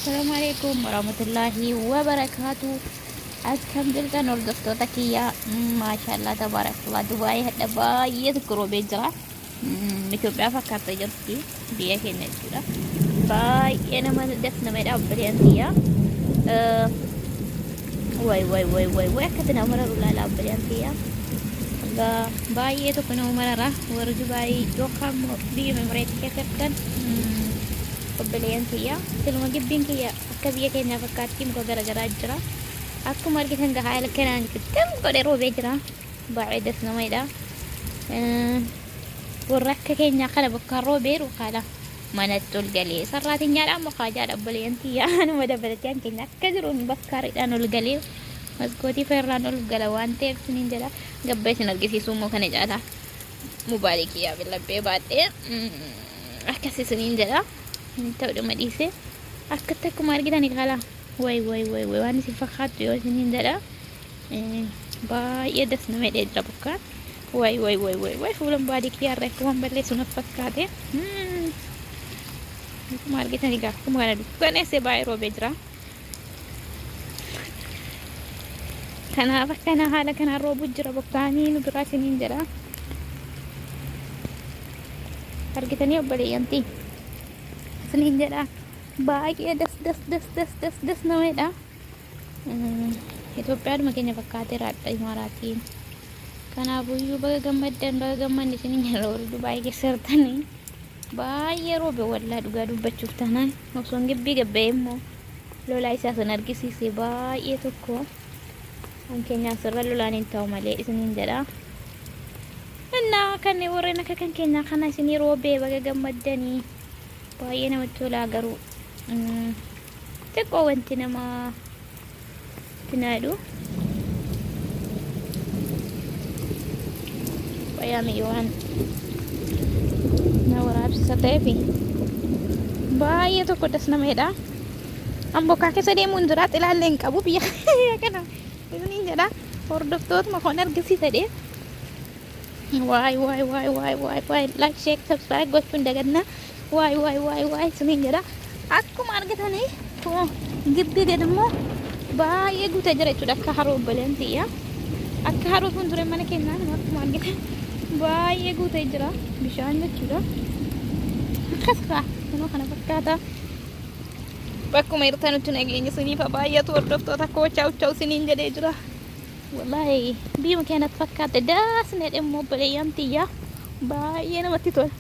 Assalaamu alaikum warahmatullaahi wabarakaatu. Akkam jirtan hordoftoota kiyya? Maashaallah tabaarakallah. Dubaayii hadha baay'ee tokko roobee jira. Itoophiyaa fakkaattee jirti biyya keenya jechuudha. Baay'ee nama das nama jedha obboleeyyan kiyya. Way way way way way akkatti nama mararu laala obboleeyyan kiyya. Baay'ee tokko nama marara warri Dubaayii yookaan immoo biyya Emireetii keessa jirtan obboleeyyan kiyya. Siluma gibbiin kiyya akka biyya keenyaa fakkaatti muka garagaraa jira. Akkuma argitan gahaa haala kanaan qixxam godhee roobee jira. Baay'ee das nama jedha. Warra akka keenyaa kana bokkaan roobeeru haala manatti ol galee sarraatinyaadhaan mukaa jaadha obboleeyyan tiyya anuma dabalatee an keenya akka jiruun bakkaariidhaan ol galee maskootii feerraan ol gala waan ta'eef isiniin jedha gabbee isin argisiisuu immoo kana caalaa mobaalii kiyyaa billabbee baadhee akkas isiniin jedha ta'udhuma dhiisee akkatti akkuma argitani kaala way way way way waan isin fakkaattu yoo isiniin jedha baay'ee das nama hidhee jira bokkaan. Way way way way way fuulan baadii kiyyaarra akkuma balleessu naf fakkaate. Akkuma argitan egaa akkuma kana dukkaneessee baay'ee roobee jira. Kanaaf akkana haala kanaan roobuu jira bokkaanii nu biraa isiniin jedha. Argitanii obboleeyyantii isiniin jedha. Baay'ee das das das das das das nama jedha. Itoophiyaadhuma keenya fakkaateera hadha Imaaraatiin. Kanaafuyyuu baga gammaddan baga gammanne isiniin jedha warri Dubaayii keessa jirtanii. Baay'ee roobe wallaa dhugaa dubbachuuf taanaan osoon gibbii gabba'ee immoo lolaa isaa san argisiise baay'ee tokko kan keenya asirra lolaan hin ta'u malee isiniin jedha. Innaa kanneen warreen akka kan keenyaa kana isinii roobee baga gammaddanii baay'ee namatti tolaa garuu. Xiqqoo wanti nama tinaadhu. Wayaami waan na waraabsisa ta'eefi baay'ee tokko das nama jedha. An bokkaa keessa deemuun jira xilaallee hin qabu biyya kana isiniin jedha hordoftootuma koon argisiisa dhee. Waay waay waay waay waay waay like share subscribe gochuun dagannaa waay waay waay waay isiniin jedha. Akkuma argitanii kun gibbii gad immoo baay'ee guutee jira jechuudha akka haroo obboleen tiyya. Akka haroo fuulduree mana keenyaa nama akkuma argitan baay'ee guutee jira bishaan jechuudha. Akkas kaa kunoo kana fakkaata. Bakkuma jirtanutti nageenya isiniif haa baay'atu hordoftoota koo chaaw chaaw isiniin jedhee jira. Wallaahi biyyuma keenyatti fakkaate daas na jedhe immoo obboleeyyan tiyya baay'ee namatti tola.